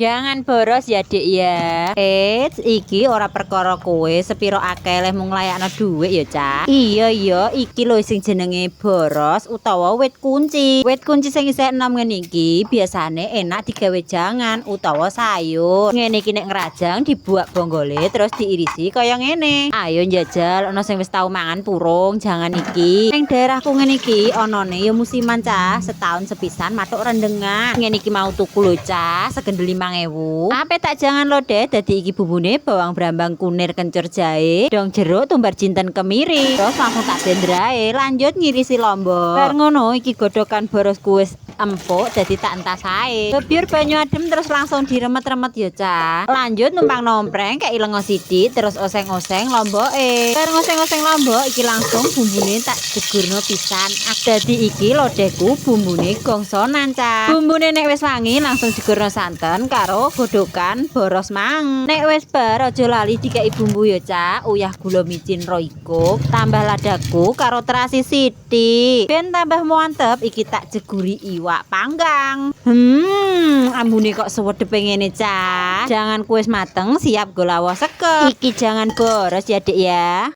Jangan boros ya, Dik, ya. Eits, iki ora perkara kowe sepiro akeh lehmu nglayakno dhuwit ya, Cak. Iya, iki lho sing jenenge boros utawa wit kunci. Wit kunci sing isih enom ngene iki biasane enak digawe jangan utawa sayur. Ngene iki nek ngrajang dibuak bonggole terus diirisi kaya ngene. Ayo njajal, ana sing wis tau mangan purung jangan iki? Ning daerahku ngene iki onone ya musiman, Cah, setahun sepisan matuk rendengan. Ngene iki mau tuku lho, Cah, segendel 5.000. Ape tak jangan lodeh, dadi iki bumbune bawang, brambang, kunir, kencur, jahe, dong jeruk, tumbar jinten, kemiri. Terus langsung tak blender ae, lanjut ngirisi lombok. Bar ngono iki godhokan borosku wis empuk, dadi tak entas ae. Gebyur banyu adem terus langsung diremet-remet ya, Cah. Lanjut numpang nompreng, kei lengo sithik, terus oseng-oseng lomboke. Bar ngoseng-oseng lombok iki langsung bumbune tak jegurno pisan. Ah, dadi iki lodehku bumbune gongsonan, Cah. Bumbune nek wis wangi langsung jegurno santen karo godhokan boros mang. Nek wis bar aja lali dikei bumbu ya, Cah, uyah, gula, micin, Royco, tambah ladaku karo terasi sithik. Ben tambah mantep iki tak jeguri iwak panggang. Ambune kok suwedepe ngene, Cah. Janganku wis mateng, siap go lawuh sekep. Iki jangan boros ya, Dik, ya.